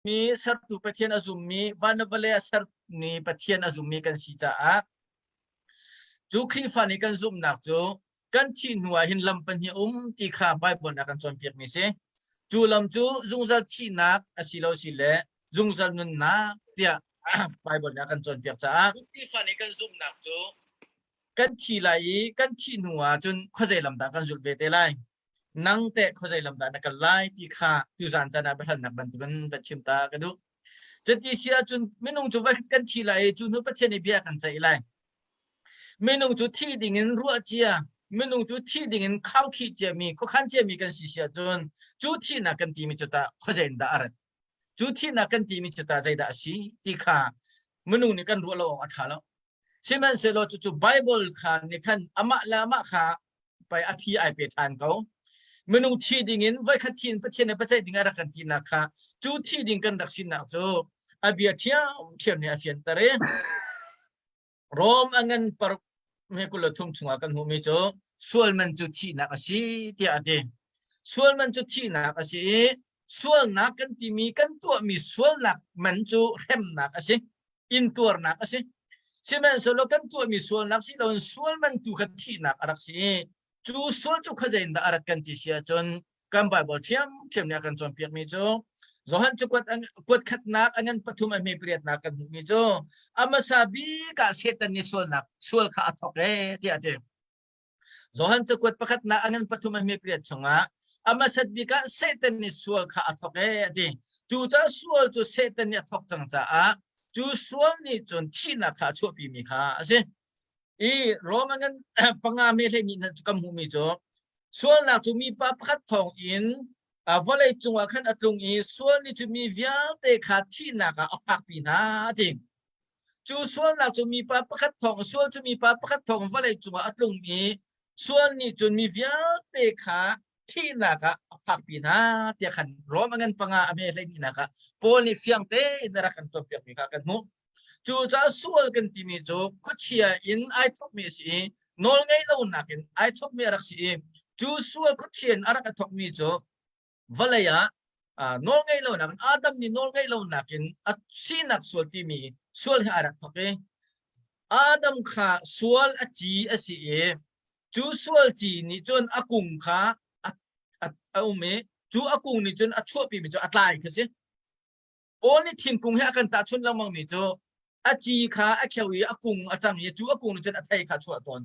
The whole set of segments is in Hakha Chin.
Mi sertu Pathian a zummi, van le vawlei a sermi Pathian a zummi kan si caah cu Khrihfa nih kan zumhnak cu kan thih hnu ah hin lam pahnih um ti kha Bible nih a kan cawnpiakmi si. Cu lam cu zungzal thihnak a si lo si le zungzal nunnak tiah Bible nih a kan cawnpiak caah Khrihfa nih kan zumhnak cu kan thi lai i kan thih hnu ah cun khuazei lam dah kan zulh ve te lai. Nang teh khuazei lam dah na kal lai ti kha tuzan caan ah biahalnak bantukin van chim ta ka duh. Cuti si ahcun minung cu voikhat kan thi lai i cu hnu Pathian nih bia kan ceih lai. Minung cu thi dingin ruah cia, minung cu thi dingin khaukhih ciami, khuakhan ciami kan si si ahcun cu thihnak kan timi cu tah khuazei in dah a rat? Cu thihnak kan timi cu tah zeidah a si ti kha minung nih kan ruah lo awk a ṭha lo. Sihmanhsehlaw cucu Bible kha nih khan amah le amah kha pei a phi ai pe ṭhan ko. Minung thi dingin voikhat thi in Pathian nih biaceih ding a rak kan tinak kha cu thi ding kan rak sinak cu a bia ṭhiamṭhiam nih a fianter i Rom a ngan paruk me 23 chungah kan hmuhmi cu sual man cu thihnak a si tiah a ti. Sual man cu thihnak a si i sualnak kan timi kan tuahmi sualnak man cu hremnak a si. Intuarnak a si. Sihmanhsehlaw kan tuahmi sualnak si loin sual man tu kha thihnak a rak si i cu sual cu khuazei in dah a rat kan ti si ahcun kan Bible ṭhiamṭhiam nih a kan cawnpiakmi cu Johan cu kuat, kuat khatnak a ngan pathum a hme pariatnak kan hmuhmi cu a hmasa bik ah Satan nih sualnak sual kha a thawk ee tiah a ti. Johan cakuat pakhatnak a ngan pathum a hme pariat chungah a hmasat bik ah Satan nih sual kha a thawk ee a ti. Cucaah sual cu Satan nih a thawk cang caah cu sual nih cun thihnak kha a chuahpimi kha a si. I Rom a ngan panga me hlei ni kan hmuhmi cu sualnak cu mipa pakhat thawng in vawlei cungah khan a tlung i sual nih cu mi vialte kha thihnak ah a phakpi hna a ti. Cu sualnak cu mipa pakhat thawng sual cu mipa pakhat thawng vawlei cungah a tlung i sual nih cun mi vialte kha thihnak ah a phakpi hna tiah khan Rom a ngan panga a me hleihnih ah Paul nih fiang tein a rak kan tuahpiakmi kha kan hmuh. Cucaah sual kan timi cu khuachia in ai thawkmi a si i nawl ngeih lonak in ai thawkmi a rak si i cu sual khuachia in a rak i thawkmi cu vawlei ah nawl ngeih lonak in Adam nih nawl ngeih lonak in a sinak sual timi sual he a rak thawk i Adam kha sual a ci a si i cu sual ci nih cun a kung kha a, a, a um i cu a kung nih cun a chuahpimi cu a tlai kha si. Paul nih thingkung he a kan tahchunh lengmangmi cu a ci kha a kheu i a kung a cang i cu a kung nih cun a thei kha a chuah tawn.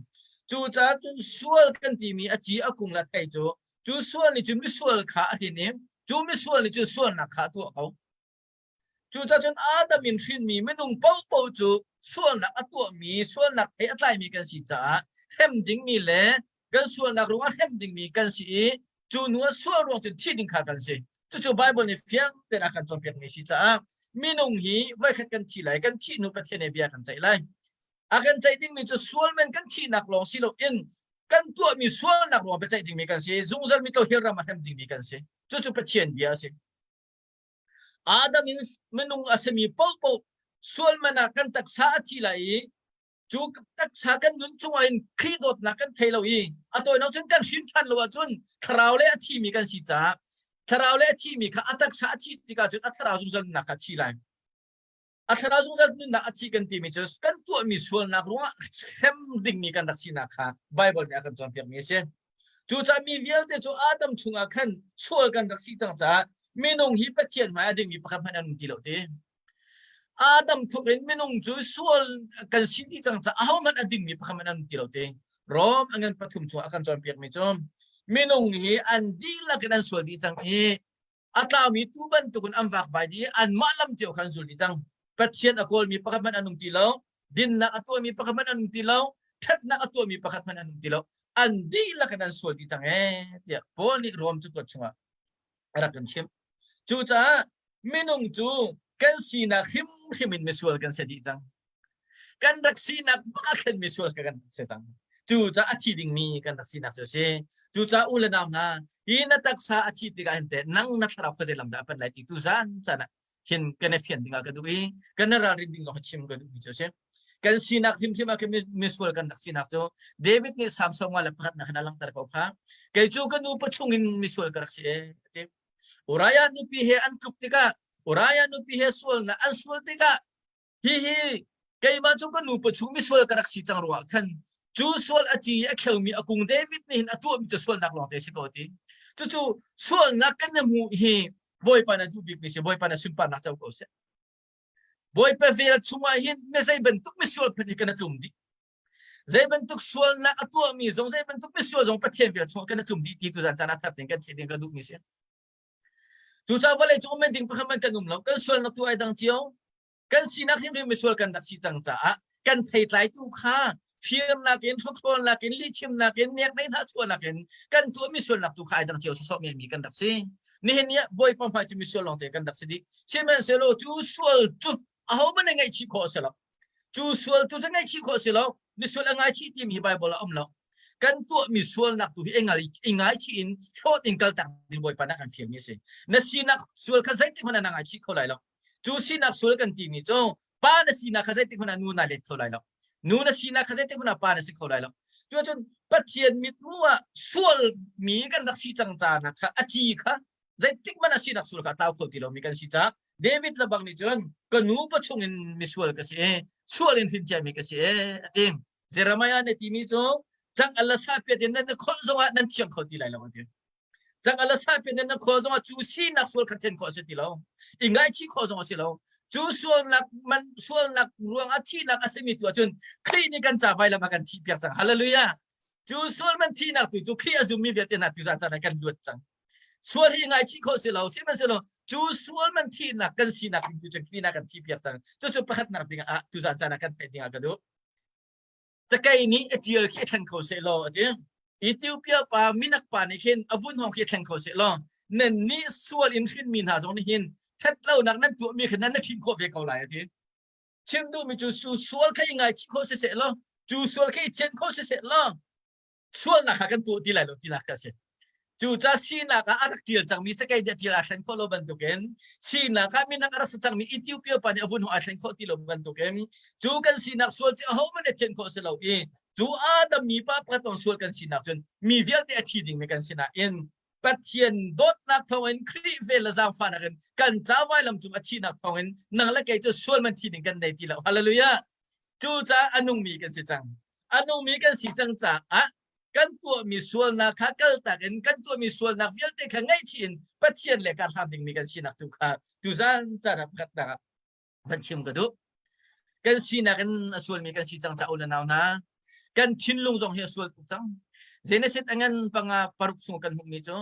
Cucaah cun sual kan timi a ci a kung le a thei cu cu sual nih cun misual kha a hlin i cu misual nih cun sualnak kha a tuah ko. Cucaah cun Adam in hrinmi minung paohpaoh cu sualnak a tuahmi, sualnak thei a tlaimi kan si caah hrem dingmi le kan sualnak ruangah hrem dingmi kan si i cu hnu ah sual ruang cun thi ding kha kan si. Cucu Bible nih fiang tein a kan cawnpiakmi si caah minung hi voikhat kan thi lai, kan thih hnu Pathian he bia kan ceih lai. A kan ceih dingmi cu sual men kan thihnak lawng si loin kan tuahmi sualnak ruang biaceih dingmi kan si, zungzal mi to hell ram ah hrem dingmi kan si. Cucu Pathian bia a si. Adam in minung a simi paohpaoh sual man ah kan taksa a thi lai i cu taksa kan nun chungah in Khrih dawtnak kan thei lo i a tawinak cun kan hrin ṭhan lo ahcun thlarau le a thimi kan si caah thlarau le a thimi kha a taksa a thih tikah cun a thlarau zungzal nunnak kha a thi lai. A thlarau zungzal nunnak a thi kan timi cu kan tuahmi sualnak ruangah hrem dingmi kan rak sinak kha Bible nih a kan cawnpiakmi a si. Cucaah mi vialte cu Adam chungah khan sual kan rak si cang caah minung hi Pathian hmai a dingmi pakhat hmanh an um ti lo ti. Adam thawk in minung cu sual kan si dih cang caah ahohmanh a dingmi pakhat hmanh an um ti lo ti. Rom a ngan pathum chungah a kan cawnpiakmi cu minung hi an dihlak in an sual dih cang i a tlaumi tuu bantukin an vakvai dih i anmah lam cio kha an zul dih cang. Pathian a kawlmi pakhat hmanh an um ti lo. Dinnak a tuahmi pakhat hmanh an um ti lo. Ṭhatnak a tuahmi pakhat hmanh an um ti lo. An dihlak in an sual dih cang ee tiah Paul nih Rom cakuat chungah a rak kan chimh. Cucaah minung cu kan sinak hrimhrim in misual kan si dih cang. Kan rak sinak bak ah khan misual kan si cang. Cucaah a thi dingmi kan rak sinak cu a si. Cucaah u le nau hna, hi na taksa a thih tikah hin teh nang na thlarau khuazei lam dah a panh lai ti tu zan caan ah hin kan i fian dingah ka duh i kan i ralrin ding zong hi chim ka duhmi cu a si. Kan sinak hrimhrim ah khin misual kan rak sinak cu David nih Psalm sawmnga le pakhatnak khan a langhter ko kha. Kei cu ka nu pachung in misual ka rak si ee, a ti. Uriah nupi he an tluk tikah. Uriah nupi he sualnak an sual tikah hihi keimah cu ka nupa chung misual ka rak si cang ruangah khan cu sual a ci a kheumi a kung David nih hin a tuahmi cu sualnak lawngte si ko ti. Cucu sualnak kan hmuh hi Bawipa na duh bikmi si Bawipa na sunparnak co ko seh. Bawipa vel chungah hin mi zei bantuk misual phun hi kan tlum dih. Zei bantuk sualnak a tuahmi zong zei bantuk misual zong Pathian vel chungah kan tlum dih ti tu zan caan ah thar tein kan theih ding ka duhmi si. Cucaah vawlei cung um ding pakhat man kan um lo. Kan sualnak tu ai dang cio. Kan sinak hrimhrim misual kan rak si cang caah kan theitlaitu kha firnak in hrokhrawlnak in lihchimnak in neknei hna chuahnak in kan tuah misualnak tu kha ai dang cio sawsawh mi kan rak si. Nihin ni ah Bawipa hmai cu misual lawngte kan rak si dih. Sihmanhsehlaw cu sual cu ahohmanh nih ngaihchih khawh a si lo. Cu sual tu cu ngaihchih khawh a si lo. Misual a ngaichih timi hi Baibal ah a um lo. Kan tuahmi sualnak tu hi i ngaichih in hlawt in kaltak ding Bawipa nih a kan fialmi a si. Na sinak sual kha zeitik hmanh ah na ngaichih kho lai lo. Cu sinak sual kan timi cu pa na sinak kha zeitik hmanh ah nu na let kho lai lo. Nu na sinak kha zeitik hmanh ah pa na si kho lai lo. Cuacun Pathian mithmuh ah sualmi kan rak si cang canak kha a ci kha zeitik hmanh ah sinak sual kha a tlau kho ti lomi kan si caah David lebang nih cun ka nu pa chung in misual ka si i sual in hrin ciami ka si e a ti. Jeremiah nih timi cu cang ala sa piat in nan kholh zongah nan thiang kho ti lai lo a ti. Cang ala sa piat in nan khol zongah cu sinak sual kha then khawh a si ti lo. I ngaihchih khawh zong a si lo. Cu sualnak man sualnak ruangah thihnak a simi tu ahcun Khrih nih kan ca vailam a kan thih piak cang. Hallelujah. Cu sual man thihnak tu cu Khrih a zummi vialte hna tuzan caan ah kan luat cang. Sual hi ngaichih khawh si lo. Sihmanhsehlaw cu sual man thihnak kan sinak ding tu cu Khrih nih a kan thih piak cang. Cucu pakhatnak ding ah tuzan caan ah kan theih ding ah ka duh. Cakei nih a ṭial khi a thleng kho seh law a ti. Ethiopia pa minak pa nih khin a vun hawng khi a thleng kho seh law nan nih sual in hrinmi hna zong nih hin ṭhatlonak nan tuahmi kha nan na ṭhin khawh ve ko lai a ti. Chim duhmi cu su sual kha i ngaichih khawh siseh law cu sual kha i thianh khawh siseh law sualnak kha kan tuah ti lai lo tinak kha a si. Cucaah sinak ah a rak ṭial cangmi cakei nih a ṭial aa thlen khawh lo bantukin sinak ah minang a rak si cangmi Ethiopia pa nih a vun aa thlen khawh ti lo bantukin cu kan sinak sual cu ahohmanh a thian khawh si lo i cu Adam mi pa pakhat lawng sual kan sinak cun mi vialte a thi dingmi kan si nain Pathian dawtnak thawngin Khrih vel le zaangfahnak in kan ca vailam cung a thihnak thawngin nang le kei cu sual man thi ding kan nei ti lo. Hallelujah! Cucaah a nungmi kan si cang. A nungmi kan si cang caah kan tuahmi sualnak kha kaltak in kan tuahmi sualnak vialte kha ngaihchih in Pathian le kar hlang dingmi kan sinak tu kha tuzan caan ah pakhatnak ah van chim ka duh. Kan sinak in a sualmi kan si cang ca u le nau hna. Kan thinlung zong hi a sual tuk cang. Genesis a ngan panga paruk chung kan hmuhmi cu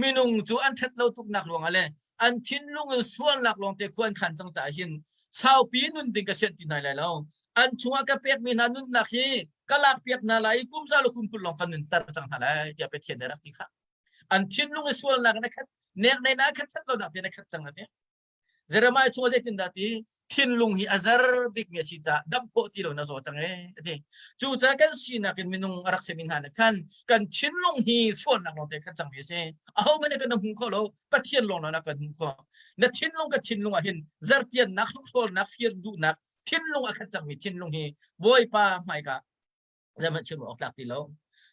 minung cu an ṭhat lo tuknak ruangah le an thinlung in sualnak lawngte khua an khan cang caah hin saupi nun ding ka sianh ti hna lai lo. An chungah ka pekmi hna nunnak hi ka lakpiak hna lai i kum za le kum 20 lawng ka nunter cang hna lai tiah Pathian nih a rak ti kha. An thinlung i sualnak in a khat, neknei na khat ṭhat lonak tein a khat cang a ti. Jeremiah chung ah zeitindah ti thinlung hi a zer bikmi a si caah damh khawh ti lo na zaw cang ee a ti. Cucaah kan sinak in minung a rak simi hna nih khan kan thinlung hi sualnak lawngte khat cangmi a si. Ahohmanh nih kan hmu kho lo, Pathian lawng na kan hmu kho. Na thinlung ka thinlung ah hin zertiannak, hrukhrawlnak, fir duhnak, thinlung a khat cangmi thinlung hi Bawipa hmaika zeihmanh chim awk tlak ti lo.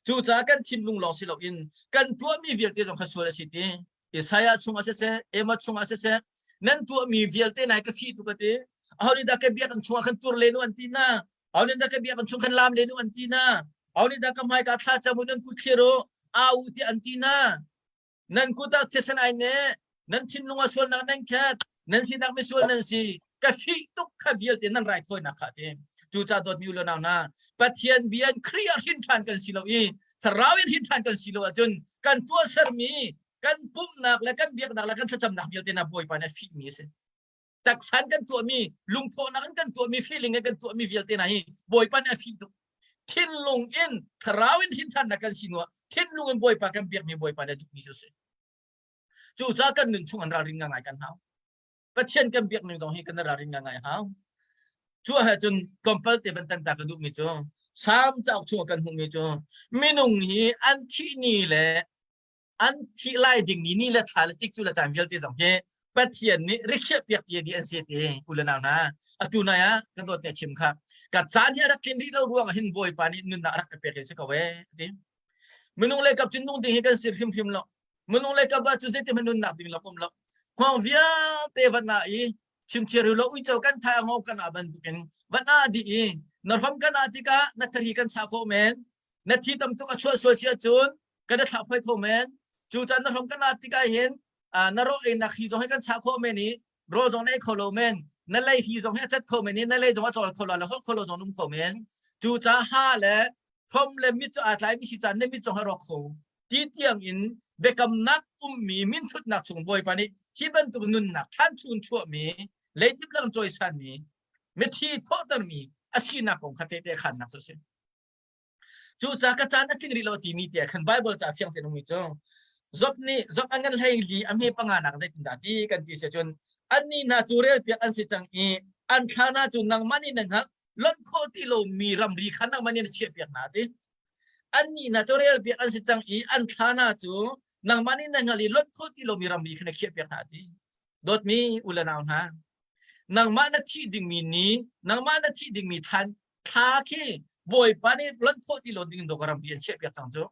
Cucaah kan thinlung lawng si loin kan tuahmi vialte zong kha sual a si ti. Isaiah chungah siseh, Amos chungah siseh, nan tuahmi vialte nai ka fih tuk a ti. Aho nih dah ka biakinn chungah khan tur len u an ti na? Aho nih dah ka biakinn chung khan laam len u an ti na? Aho nih dah ka hmaika thla cam u nan kut thlir u, au u tiah an ti na? Nan kut ah thisen ai ne, nan thinlung ah sualnak nan khat, nan sinak misual nan si, ka fih tuk kha vialte nan raithawinak kha ti. Cucaah dawtmi u le nau hna, Pathian bia in Khrih ah hrin ṭhan kan si lo i thlarau in hrin ṭhan kan si lo ahcun kan tuahsermi kan pumhnak le kan biaknak le kan thlacamnak vialte na Bawipa nih a fihmi a si. Taksan kan tuahmi, lungthawhnak in kan tuahmi, feeling in kan tuahmi vialte hna hi Bawipa nih a fih tuk. Thinlung in thlarau in hrin ṭhannak kan si hnuah thinlung in Bawipa kan biakmi Bawipa nih a duhmi cu a si. Cucaah kan nun chung an ralring ngai kan hau. Pathian kan biak ning zong hi kan ralring ngai hau. Cu ah cun tlawmpal te van tan ta ka duhmi cu Salm cauk chung kan hmuhmi cu minung hi an thih ni le an thih lai ding ni ni le thla le tik cu le caan vialte zong hi Pathian nih rikhiah piak cia dih an si ti u le nau hna atu nai ah kan dawt ne chim kha ka caan hi a rak tlin rih lo ruang hin Bawipa nih nunnak a rak ka pek hi si ko e ti minung le kap cun nung ding hi kan si hrimhrim lo minung le kap ah cun zeiti hmanh nunnak ding lo um lo. Hngawng vialte van ah i chimchir lo uico kan thai a ngawng kan ah bantukin van ah dih i na hrom kan ah tikah na thari kan chah khawh men. Na thi tam tuk a chuah sual si ahcun kan i thlak phoi kho men. Cu caan na hrom kan ah tikah hin na rawh einak hi zong hi kan chah khawh men i rawl zong na ei kho lo men. Na lei hi zong hi a cat kho men i na lei zong a cawl kho lo le holh kho lo zong um kho men. Cu ca ha le hrom le mit cu aa tlaimi si caan na mit zong a rawk kho. Ti tiang in biakamnak ummi minthutnak chung Bawipa nih hi bantuk nunnak thlan chung chuahmi leidip lang cawisanmi mithi thawhtermi a sinak kong kha tehte khannak cu a si. Cucaah ka caan a tling rih lo timi tiah khan Bible ca fiang tein ummi cu Job nih Job a ngan hlei li a hme panga nak zeitindah ti kan ti si cun annih hna cu relpiak an si cang i an thla hna cu nangmah nih na hngalh lonh khawh ti lomi ramri kha nangmah nih na chiahpiak hna ti. Annih hna cu relpiak an si cang i an thla hna cu nangmah nih na hngalh i lonh khawh ti lomi ramri kha na khiahpiak hna ti. Dawtmi u le nau hna, nangmah na thih dingmi ni, nangmah na thih dingmi thlan thla khi Bawipa nih lonh khawh ti lo ding dawk ramri an chiahpiak cang cu.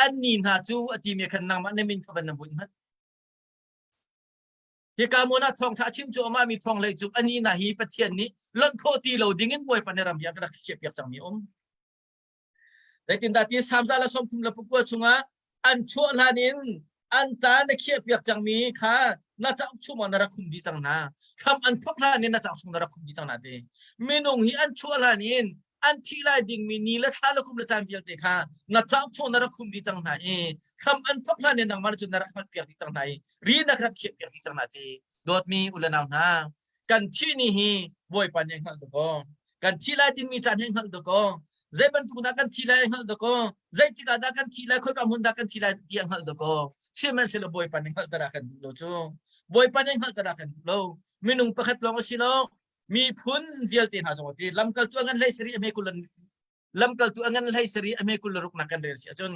Annih hna cu a timi khan nangmah na min kha van na bunh hmanh. Hika hmun ah thawngṭha a chim cu amah mi thawng hlei cu ani na hi Pathian nih lonh khawh ti lo dingin Bawipa nih ram hi a rak khiahpiak cangmi um. Zeitindah ti Salm 139 chungah an chuah hlan in an ca na khiahpiak cangmi kha na cauk chungah na rak khum dih cang hna. Hram an thawk hlan in na cauk chung na rak khum dih cang hna ti. Minung hi an chuah hlan in an thih lai dingmi ni le thla le kum le caan vialte kha na cauk chung na rak khum dih cang hna i hram an thawk hlan in nangmah cu na rak hngalhpiak dih cang hna i ri na rak khiahpiak dih cang hna ti. Dawtmi u le nau hna, kan thih ni hi Bawipa nih a hngalh dakaw. Kan thih lai dingmi caan hi hngalh dakaw. Zei bantuk dah kan thih lai a hngalh dakaw. Zeitik ah dah kan thih lai, khoika hmun dah kan thih lai ti a hngalh dakaw. Sihmanhsehlaw Bawipa nih hngalhter a kan duh lo cu. Bawipa nih hngalhter a kan duh lo. Minung pakhat lawng a si lo. Miphun vialte hna zong a ti. Lamkaltu a ngan hlei sarih a hme kul lamkaltu a ngan hlei sarih a hme 26 nak kan rel si ahcun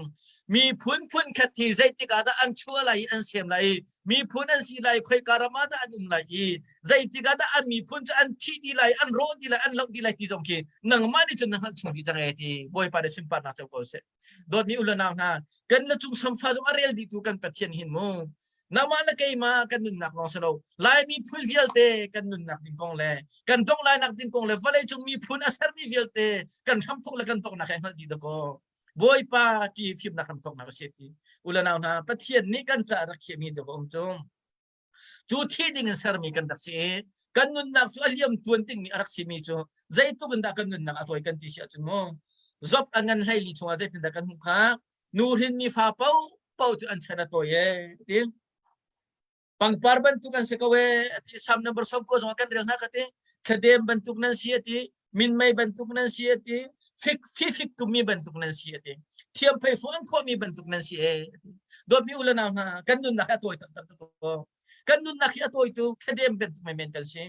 miphun phun khat hi zeitik ah dah an chuah lai i an sem lai i miphun an si lai khoika ram ah dah an um lai i zeitik ah dah an miphun cu an thih dih lai an rawh dih lai an loh dih lai ti zong khi nangmah nih cun na hngalh chung dih cang e ti Bawipa nih sunparnak co ko seh dawtmi u le nau hna kan le cung samfa zong a rel dihtu kan Pathian hin mu nangmah le keimah kan nunnak lawng si lo Laimi phun vialte kan nunnak ding kong le kan dongh lainak ding kong le vawleicung miphun a sermi vialte kan hramthok le kan toknak he hngalh dih dakaw Bawipa ti fimnak hramthoknak a si ti ulanau hna Pathian nih kan caah rak khiahmi dawk a um cu cu thi ding in sermi kan rak si i kan nunnak cu a liam tuan dingmi a rak simi cu zeitluk in dah kan nunnak a tawi kan ti si ahcun mu Job a ngan hlei li chungah zeitindah kan hmuh kha nu hrinmi fa paoh paoh cu an chan a tawi ee ti pangpar bantuk an si ko ee ati Psalm number som ko zong kan rel hna ka ti thladem bantuk nan si ati minmei bantuk nan si ati fik fifik tummi bantuk nan si ati thiam phei fu an khawhmi bantuk nan si ee dawtmi u le nau hna kan nunnak hi a tawi taktak ko kan nunnak hi a tawi tu thladem bantuk men kan si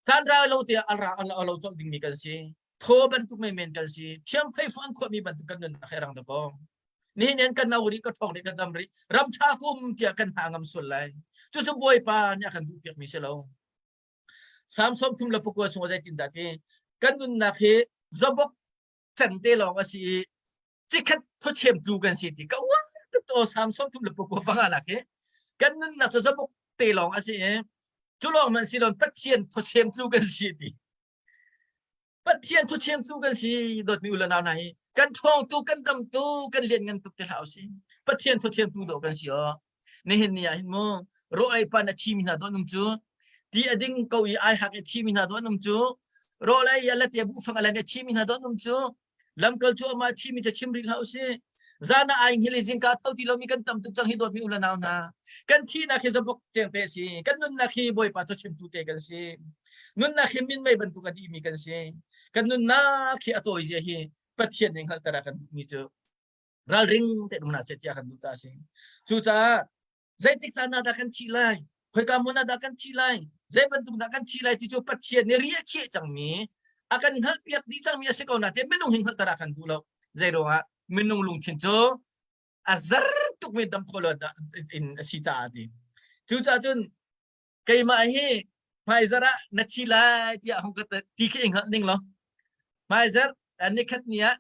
caan ra lo tiah a ra a lo colh dingmi kan si thaw bantuk men kan si thiam phei fu an khawhmi bantuk kan nunnak hi rang da ko nihin in kan no rih ka ṭhawng rih ka dam rih ram ṭha kum tiah kan hna ngam sual lai cucu bawipa nih a kan duh piakmi si lo Psalm 39 chung zeitindah ti kan nunnak hi zabok can te lawng a si i cikhat thawchem tu kan si ti ka uar tuk to Psalm 39 panga nak hi kan nunnak cu zabok te lawng a si i cu lawng man si lo Pathian thawchem tu kan si ti Pathian thuchem cu kan si dawtmi u le nau hna hi kan ṭhawng tu kan dam tu kan lian ngan tuk te hlah usih Pathian thuchem tu dawh kan si aw nihin ni ah hin mu raw ei pan a thimi hna dawh num cu ti a ding ko i ai hak i thimi hna dawh num cu rawl ei a late bu fang a len i thimi hna dawh num cu lamkal cu amah thimi te chim rih hlah usih zan ah ai hngil i zingka tho ti lomi kan tam tuk cang hi dawtmi u le nau hna kan thihnak hi zabok ceng te si kan nunnak hi Bawipa cu chimtu te kan si Nunnak hi minmei bantuk a dihmi kan si. Kan nunnak hi a tawi zia hi Pathian nih hngalhter a kan duhmi cu ralring te um hna seh tiah kan duh ta a si. Cucaah zeitik caan ah dah kan thih lai? Khoika hmun ah dah kan thih lai? Zei bantuk dah kan thih lai ti cu Pathian nih ri a khiah cangmi, a kan hngalhpiak dih cangmi a si ko nain minung hi hngalhter a kan duh lo. Zei ruangah minung lungthin cu a zer tukmi dam khawh lo in a si caah ti. Cucaah cun keimah hi hmaizarh ah na thi lai tiah hong ka ti khi i hngalh ning law hmaizarh nikhat ni ah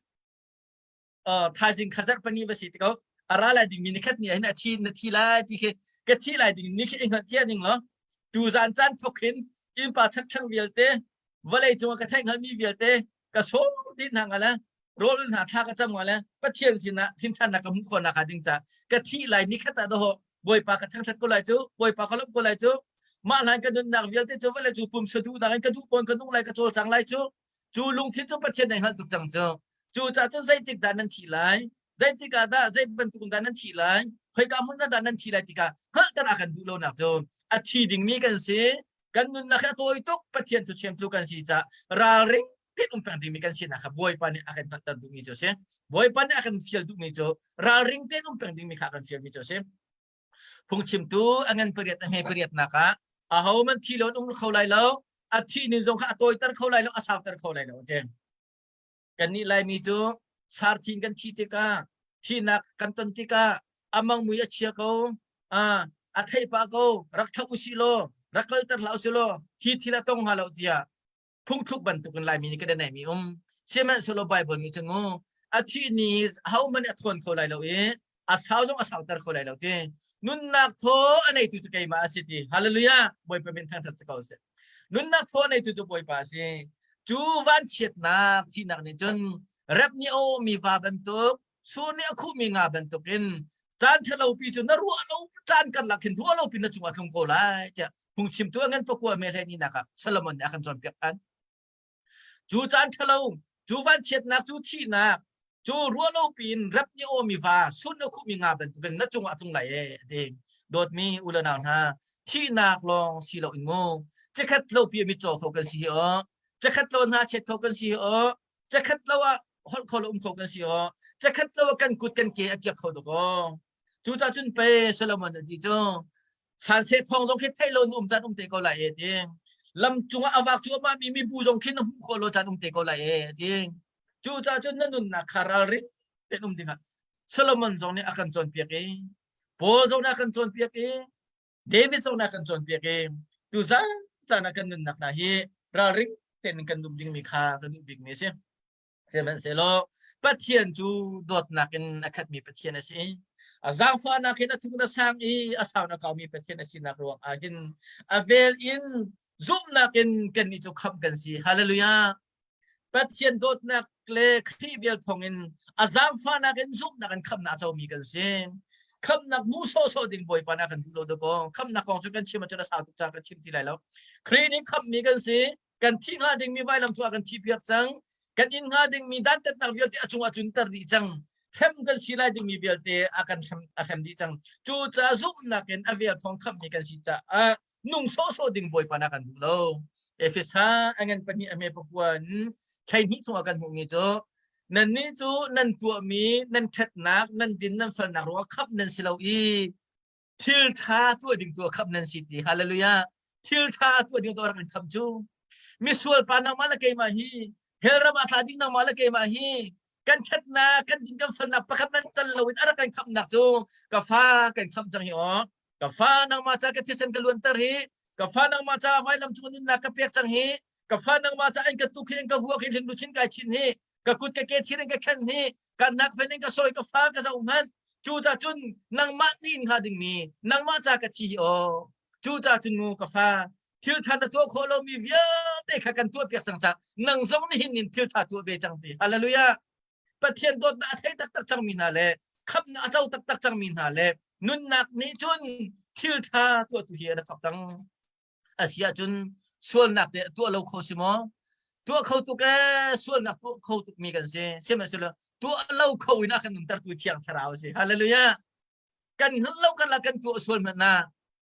thaizing khazarh pani va si ti ko. A ra lai dingmi nikhat ni ah hin a thi na thi lai ti khi ka thi lai ding ni khi i hngalh cia ning law tu zan caan thok hin innpa chakthlang vialte vawlei cungah ka theih hngalhmi vialte ka sawm dih hna hnga le rawl hna thla ka cam hnga le Pathian sinah hrinthannak ka hmuh khawh nakhnga ding ca ka thih lai ni khat ah dawh Bawipa ka thangthat ko lai cu Bawipa ka lawmh ko lai cu mah hlan ka nunnak vialte cu vawlei cu pumsa duhnak in ka duh pawn ka nung lai ka cawlcang lai cu cu lungthin cu Pathian nih hngalh tuk cang cu cu cah cun zeitik dah nan thih lai zeitik ah dah zei bantuk dah nan thih lai khoika hmun ah dah nan thih lai tikah hngalhter a kan duh lonak cu a thi dingmi kan si kan nunnak hi a tawi tuk Pathian cu chemtu kan si caah ralring tein um peng dingmi kan sinak kha Bawipa nih a kan hngalhter duhmi cu a si Bawipa nih a kan fial duhmi cu ralring tein um peng dingmi kha a kan fialmi cu a si phungchimtu a ngan pariat a hme pariatnak ah aho man thi lo um kho lai lo a thih ning zong kha a tawiter kho lai lo a sauter kho lai lo ti Kannih Laimi cu sarthin kan thih tikah thihnak kan ton tikah amang mui a chia ko a theih pah ko rak thlauh usih law rak kalter hlah usih law hi thil a tong hnga lo tiah phungthluk bantukin Laimi nih kan neihmi um sihmanhsehlaw Bible nih cun mu a thih ni ahohmanh nih a thawn kho lai lo i a sau zong a sauter kho lai lo ti nunnak thaw a neitu cu keimah a si ti hallelujah Bawipa min thangthat si ko seh Nunnak thaw neitu cu Bawipa a si. Cu vanchiatnak thihnak nih cun rep nih a awhmi va bantuk, sur nih a khuhmi nga bantukin caan ṭhalopi cu na ruah lo caan karlak khin ruah lopi na cungah tlung ko lai tiah phungchimtu a ngan pakua me hlei nak ah Solomon nih a kan cawnpiak ṭhan. Cu caan ṭhalo, cu vanchiatnak, cu thihnak, cu ruahlo piin rep nih awmi va sun a khuhmi nga bantukin na cungah a tlung lai ee a ti. Dawtmi u le nau hna, thihnak lawng si loin mu, chikkhat lo pi a mitcaw kho kan si hi aw, chikkhat lo hna chet kho kan si hi aw, chikkhat lo ah holh kho lo um kho kan si aw, chikkhat lo ah kan kut kan ke a kiak kho dok aw. Cucaah cun pei Solomon a ti cu sanseh thawng zong khi theih lo na um caan um te ko lai e ti. Lam cungah a vak cuahmah mi mibu zong khi na hmuh khawh lo caan um te ko lai e ti. Cucaah cun na nunnak kha ralring tein um dingah Solomon zong nih a kan cawnpiak i Paul zong nih a kan cawnpiak i David zong nih a kan cawnpiak i tuzan caan ah kan nunnak hna hi ralring tein kan um dingmi kha ka duh bikmi a si. Sihmanhsehlaw Pathian cu dawtnak in a khatmi Pathian a si. A zaangfahnak in a thuk na sang i a sau na kaumi Pathian a sinak ruang ah hin a vel in zumhnak in kannih cu khamh kan si. Hallelujah. Pathian dawtnak le Khrih vel thawngin a zaangfahnak in zumhnak in khamhnak a comi kan si. Khamhnak hmu sawhsawh ding Bawipa nih a kan duh lo dakaw. Khamhnak kong cu kan chim ahcun a sau tuk caah kan chim ti lai lo. Khrih nih khamhmi kan si. Kan thih hnga dingmi vailam cu a kan thihpiak cang. Kan in hnga dingmi dantatnak vialte a cungah tlunter dih cang. Hrem kan si lai dingmi vialte a kan hrem, a hrem dih cang. Cucaah zumhnak in a vel thawng khamhmi kan si caah nung sawhsawh ding Bawipa na kan duh lo. Efesa a ngan pahnih a hme pakua in 12 chungah kan hmuhmi cu nannih cu nan tuahmi nan ṭhatnak nan din nan felnak ruangah khamh nan si lo i thil ṭha tuah ding tuah khamh nan si ti hallelujah thil ṭha tuah ding tuah rak in khamh cu misual pa nangmah le keimah hi hell ram ah tla ding nangmah le keimah hi kan ṭhatnak kan din kan felnak pakhat man tal loin a rak kan khamhnak cu ka fa kan khamh cang hi aw ka fa nangmah ca ka thisen ka luanter hi ka fa nangmah ca vailam cung nunnak ka pek cang hi ka fa nangmah ca an ka tuk hi an ka vuak hi hling luchin kai chin hi ka kut ka ke thir in ka khen hi ka nak fen in ka sawi ka fa ka zoh hmanh cu ca cun nangmah nih in hnga dingmi nangmah ca ka thi hi aw cu ca cun mu ka fa thil ṭha na tuah khawh lomi vialte kha kan tuah piak cang ca nang zong nihin in thil ṭha tuah ve cang ti hallelujah Pathian dawtnak a thei taktak cangmi hna le khamhnak a co taktak cangmi hna le nunnak nih cun thil ṭha tuahtu hi an thawk cang a si ahcun sualnak te tuah lo kho si maw tuah kho tuk ee sualnak tuah kho tuk mi kan si sihmanhsehlaw tuah lo kho in a kan umtertu thiang thlarau a si hallelujah kan hngalh lo kan la kan tuah sual hmanh na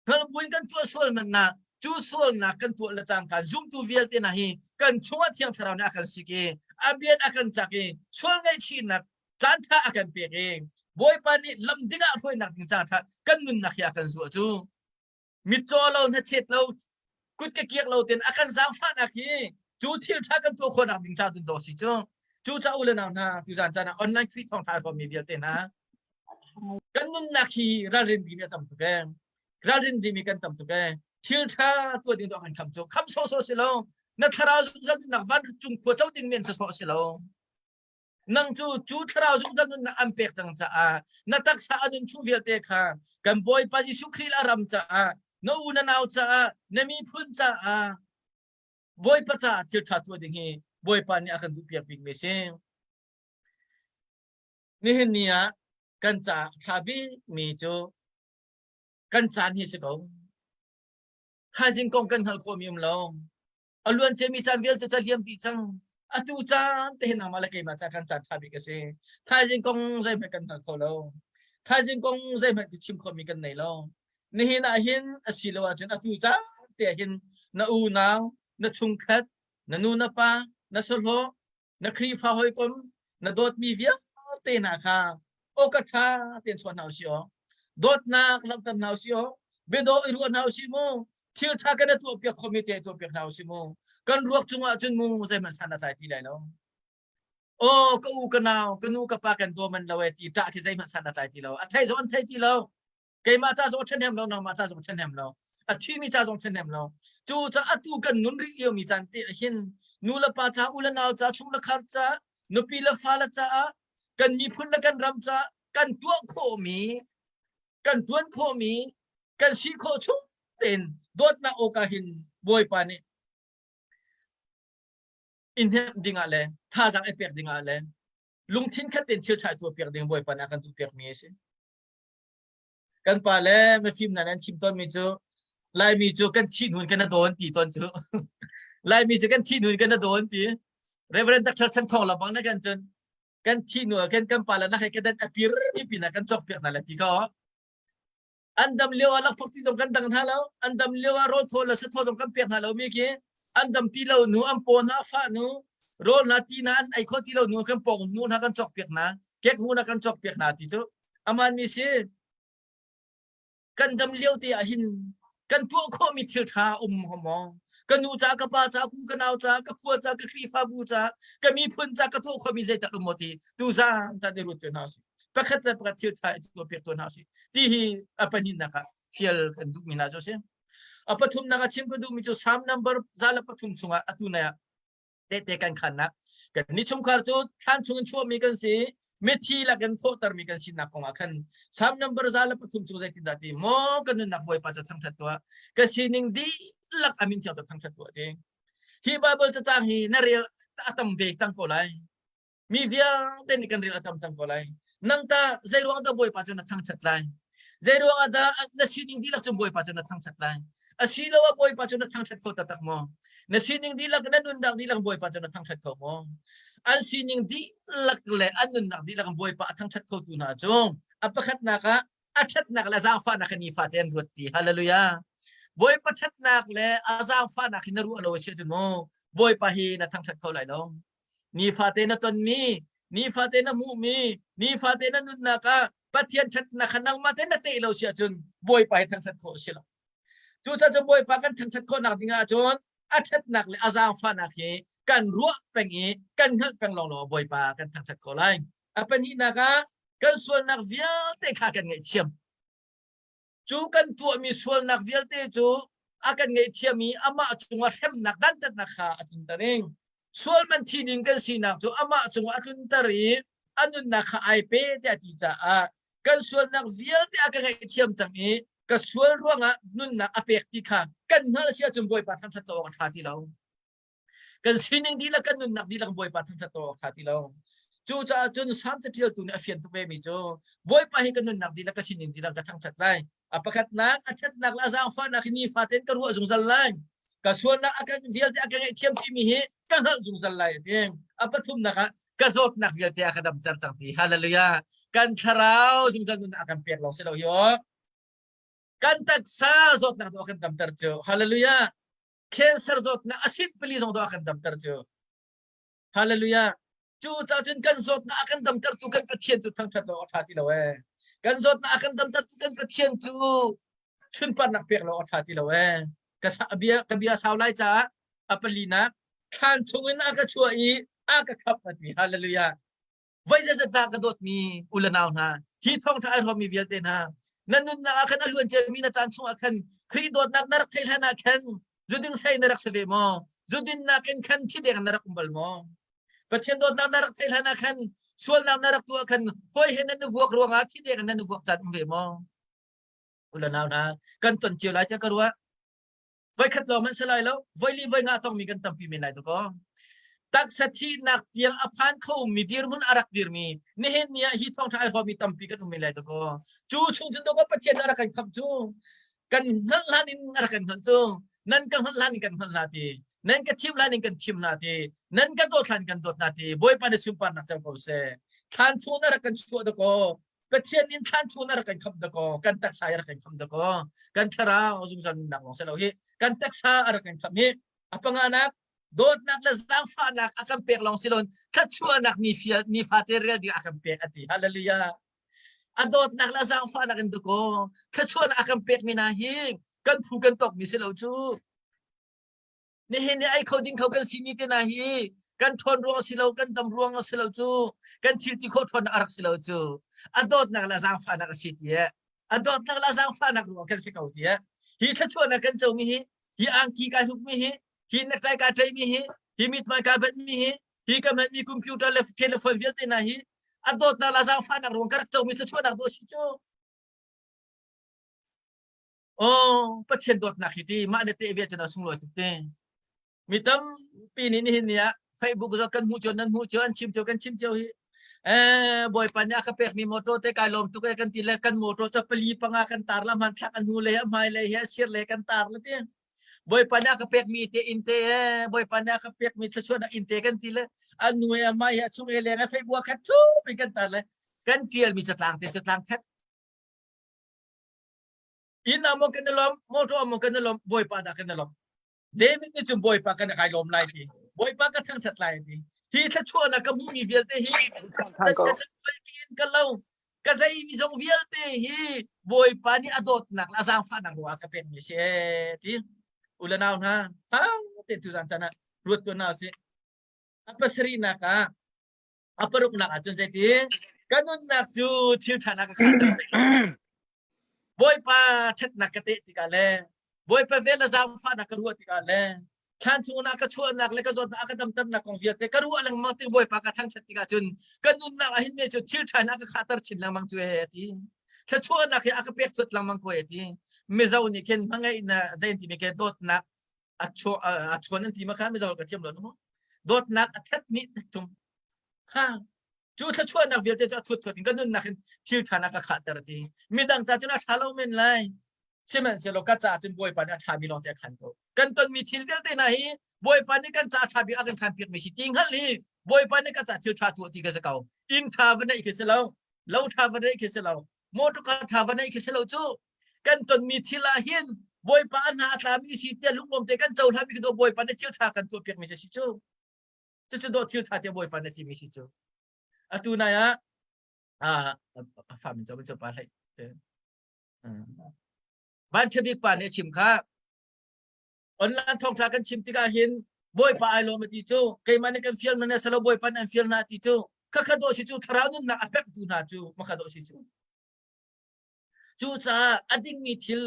hngalh buin kan tuah sual hmanh na cu sualnak kan tuah le cangka zumtu vialte hna hi kan chungah thiang thlarau nih a kan sik i a bian a kan cak i sual ngaihchihnak caan ṭha a kan pek i Bawipa nih lam ding ah hruainak ding caan ṭha kan nunnak hi a kan zuah cu mitcaw lo hnachet lo kut ka kiak lo ten a kan zaangfahnak hi cu thil ṭha kan tuah khawhnak ding ca tun do si cu cu ca u le nau hna tu zan caan ah online Khrih thawngṭha mi vialte hna kan nunnak hi ralrin dimi a tam tuk ee ralrin dimi kan tam tuk ee thil ṭha tuah ding kan kham cu kham sawhsawh si lo na thlarau zungzal nunnak van cung khua co ding men sawsawh si lo. Nang cu cu thlarau zungzal nunnak an pek cang caah na taksa a nun chung vialte kha kan Bawipa Jesuh Khrih a ram caah na u na nau caah na miphun caah Bawipa caah thil ṭha tuah ding hi Bawipa nih a kan duhpiak bikmi a si. Nihin ni ah kan caah ṭha bikmi cu kan caan hi si ko. Thaizing kong kan hngalh khawhmi um lo. A luan ciami caan vialte cu a liam dih cang. Atu caan te hin nangmah le keimah ca kan caan ṭha bik a si. Thaizing kong zeihmanh kan hngal kho lo. Thaizing kong zeihmanh ti chim khawhmi kan nei lo. Nihin ah hin asilo ahcun atu caan te ah hin na unau, na chungkhat, na nu na pa, na sahlawh, na Khrihfa hawikom, na dawtmi vialte hna kha awka ṭha tein chuah hna usih aw. Dawtnak langhter hna usih aw. Biadawh i ruah hna usih mu. Thil ṭha kan i tuahpiak khomi te tuahpiak hna usih mu. Kan ruak cungah cun mu zeihmanh san a tlai ti lai lo. Aw ka u ka nau, ka nu ka pa kan daw man lo e ti ṭah khi zeihmanh san a tlai ti lo. A thei zong an thei ti lo. Keimah ca zong a ṭhahnem lo, nangmah ca zong a ṭhahnem lo. A thimi ca zong ṭhahnem lo. Cu ca atu kan nun rih liomi caan te ah hin nu le pa ca, u le nau ca, chung le khar ca, nupi le fale caah, kan miphun le kan ram ca kan tuah khawhmi, kan ṭuan khawhmi, kan si khawh chung tein dawtnak awka hin Bawipa nih i hnemh dingah le thazaang i pek dingah le lungthin khat tein thil ṭha tuah piak ding Bawipa nih a kan duh piakmi a si. Kan pa le mifim hna nih an chim tawnmi cu Laimi cu kan thih hnu in kan dawn ti tawn cu. Laimi cu kan thih hnu in kan dawn ti. Reverend Dr. Chan Thawng Lamang na kan cun kan thih hnu ah kan kan pa le na hei kan dan apir mi pin ah kan cawk piak hna le ti ko. An dam lio ah lakphak ti zong kan dang hna lo. An dam lio ah rawl thaw le sathaw zong kan pek hna lo mi khi an dam ti lo nu an paw hna fah nu rawl hna ti hna an ei kho ti lo nu kan pawng nu hna kan cawk piak hna kek mu na kan cawk piak hna ti cu aman mi si kan dam lio te ah hin kan tuah khawhmi thil ṭha um maw ka nu ca ka pa ca ku ka nau ca ka khua ca ka khrihfabu ca ka miphun ca ka tuah khawhmi zeitak um maw ti tu zan ca te ruat te hna si pakhat le pakhat thil ṭha i tuah piak tu hna si ti hi a pahnihnak ah fial kan duhmi hna cu si a pathumnak ah chim ka duhmi cu Psalm number 103 chungah atu nai ah tehte kan khannak kan ni chungkhar cu thlan chung in chuahmi kan si mithi lakin thawhtermi kan sinak kong ah khan Psalm number 103 chung zeitindah ti maw kan nunnak Bawipa cu thangthat tuah ka sining dihlak amin thiang cu thangthat tuah ti hi Bible cacang hi na rel a tam ve cang ko lai Mi vialte nih kan ril a tam cang ko lai. Nang ta zei ruang dah Bawipa cu na thangṭhat lai? Zei ruang ah dah na sining dihlak cu Bawipa cu na thangṭhat lai? Asiloah Bawipa cu na thangṭhat kho taktak maw? Na sining dihlak na nunnak dihlak Bawipa cu na thangṭhat kho maw? An sining dihlak le an nunnak dihlak Bawipa a thangṭhat khotu hna cu a pakhatnak ah a ṭhatnak le a zaangfahnak hi nifate an ruat ti. Hallelujah. Bawipa ṭhatnak le a zaangfahnak hi na ruah lo a si ahcun mu Bawipa hi na thangṭhat kho lai lo. Nifate na tonmi, nifate na hmuhmi, nifate na nunnak ah Pathian ṭhatnak kha nangmah te na teh lo si ahcun Bawipa hi thangṭhat khawh a si lo. Cucaah Bawipa kan thangṭhat khawhnak ding ahcun a ṭhatnak le a zaangfahnak hi kan ruah peng i kan hngalh peng lawnglawng ah Bawipa kan thangṭhat khawh lai. A pahnihnak ah kan sualnak vialte kha kan ngaihthiam. Cu kan tuahmi sualnak vialte cu a kan ngaihthiam i amah cungah hremnak dantatnak kha a tlunter i sual man thi ding kan sinak cu amah cungah a tlunter i a nunnak kha ai pe tiah ti caah kan sualnak vialte a ka ngaihthiam cang i ka sual ruangah nunnak a pek ti kha kan hngalh si ahcun Bawipa thangṭhat awk a ṭha ti lo. Kan sining dihlak kan nunnak dihlak Bawipa thangṭhat awk a ṭha ti lo. Cucaah cun Salm caṭialtu nih a fian tuk vemi cu Bawipa hi ka nunnak dihlak ka sining dihlak ka thangṭhat lai. A pakhatnak a ṭhatnak le a zaangfahnak hi nifatein ka ruah zungzal lai. Ka sualnak a kan vialte a ka ngaihthiam timi hi ka hngalh zungzal lai a ti. A pathumnak ah ka zawtnak vialte a ka damter cang ti. Hallelujah. Kan thlarau zungzal nunnak a kan pek lawng si lo hi aw. Kan taksa zawtnak tu a kan damter cu. Hallelujah. Cancer zawtnak a sin pali zong dawh a kan damter cu. Hallelujah. Cu caah cun kan zawtnak a kan damtertu kan Pathian cu thangṭhat lo a ṭha ti lo ee. Kan zawtnak a kan damtertu kan Pathian cu sunparnak pek lo a ṭha ti lo ee. Ka bia ka bia sau lai caah a palinak thlan chungin a ka chuah i a ka khap a ti. Hallelujah. Voi zeizat dah ka dawtmi u le nau hna, hi thawngṭha ai hrawmmi vialte hna, na nunnak ah khan a luan ciami na caan chungah khan Khrih dawtnak na rak theih hlan ah khan zuding sei na rak si ve maw? Zudinnak in khan thideng na rak um bal maw? Pathian dawtnak na rak theih hlan ah khan sualnak na rak tuah khan hawi he nan i vuak ruangah thi deng in nan i vuak caan um ve maw? Ula nau hna kan ton cio lai tiah ka ruah. Voikhat lawng hmanh si lai lo, voili voi nga tongmi kan tampi men lai dakaw. Taksa thihnak tiang a phan kho mi dirhmun a rak dirmi nihin ni ah hi thawngṭha ai hrawmmi tampi kan um men lai dakaw. Cu chung cun dakaw Pathian a rak kan khamh cu kan hngalh hlan in a rak kan hngalh cu nan ka hngalh hlan in kan hngalh hna ti nan ka thim hlan in kan thim hna ti nan ka dawt hlan kan dawt hna ti Bawipa na sunparnak cang ko seh. Thlan chung na rak kan chuah dakaw Pathian in thlan chung na rak kan khamh dakaw kan taksa i rak kan khamh dakaw kan thlarau zungzal nunnak lawng si lo hi kan taksa a rak kan khamh hi a panganak dawtnak le zaangfahnak a kan pek lawng si loin thluachuahnak ni fial ni fate rel ding a kan pek a ti hallelujah a dawtnak le zaangfahnak in dakaw thluachuahnak a kan pek mi hna hi kan phu kan tawk mi si lo cu Nihin ni ei kho ding kho kan simi te hna hi kan ṭhawn ruang si lo, kan dam ruang a si lo cu, kan thil ti khawh ṭhawn a rak si lo cu. A dawtnak le zaangfahnak a si ti eh. A dawtnak le zaangfahnak ruang kan si ko ti eh. Hi thluachuahnak kan comi hi, hi angki kai hrukmi hi, hi necktie kai ṭaihmi hi, hi mithmai kai benhmi hi, hi ka hmanmi computer le telephone vialte hna hi, a dawtnak le zaangfahnak ruang ka rak comi thluachuahnak dawh si cu. Oh, Pathian dawtnak hi ti mah na teh ve cun a sunglawi tuk te. Mi tampi nih nihin ni ah Facebook zo kan hmuh cio nan hmuh cio an chim cio kan chim cio hi. Eh, Bawipa nih a ka pekmi motor te kai lawm tuk e kan ti le kan motor cu pali panga kan tar la hmanthlak a hnu le a hmai le hi a sir le kan tar la ti. Bawipa nih a ka pekmi te inn te eh Bawipa nih a ka pekmi thluachuahnak inn te kan ti le a nu he a hmai he a chung he leng he Facebook ah khat thup in kan tar le kan tialmi catlang te catlang khat Inn ah maw kan i lawm, motor ah maw kan i lawm, Bawipa dah kan i lawm. David nih cun Bawipa kan kai lawm lai ti. Bawipa ka thangṭhat lai ti. Hi thluachuahnak ka hmuhmi vialte hi ka in ka lo ka zei mi zong vialte hi Bawipa nih a dawtnak le a zaangfahnak ruangah ka pekmi si ee ti. U le nau hna, ha te tu zan chan ah ruat tuan hna usih. A pasarihnak ah a paruknak ah cun zeiti ka nunnak cu thil ṭha nak ka khahter Bawipa ṭhatnak ka teh tikah le Bawipa vel le zaangfahnak ka ruah tikah le thlan chungah ka chuahnak le ka zawtnak a ka damternak kong vialte ka ruah lengmang tik Bawipa ka thangṭhat tikah cun ka nunnak ah hin me cu thil ṭha in a ka khahter chin lengmang cu e a ti. Thluachuahnak hi a ka pek thuat lengmang ko e ti. Mizo nih khin hmangaihnak zei an timi ke dawtnak a chawn an ti ma kha Mizo ka thiam lo mu. Dawtnak a that nih tum. Ha cu thluachuahnak vialte cu a thuat thuat in ka nunnak in thil ṭha na ka khahter ti midang ca cun a ṭha lo men lai sihmanhsehlaw ka ca cun Bawipa nih a ṭhami lawng te a khan ko kan tonmi thil vialte hna hi Bawipa nih kan ca ṭha bik a kan khan piakmi si ti hngalh hi Bawipa nih ka ca thil ṭha tuah ti ka si ko inn ṭha va neih khi si lo lo ṭha va neih khi si lo motor car ṭha va neih khi si lo cu kan tonmi thil ah hin Bawipa a hna a tlami si tiah lunglawm te kan cohlanmi khi Bawipa nih thil ṭha kan tuah piakmi si cu Cucu dawh thil ṭha tiah Bawipa na timi si cu. Atu nai ah a fa min cho pa hlei. Van ṭhabik pa nih a chim kha online thawngṭha kan chim tikah hin Bawipa ai lawm ti cu keimah nih kan fial mana salo Bawipa nih an fial hna ti cu khakha dawh si cu thlarau nunnak a pektu hna cu makha dawh si cu. Cucaah a dingmi thil